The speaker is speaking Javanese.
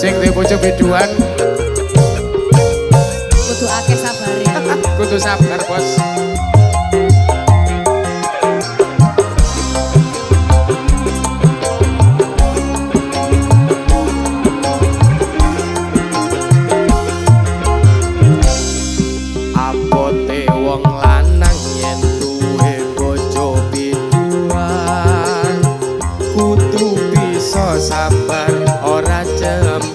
Sing duwe bojo biduan Kudu akeh sabare. Kudu sabar, Bos. Abote wong lanang yen duwe bojo biduan kudu bisa sabar ora cemburuan.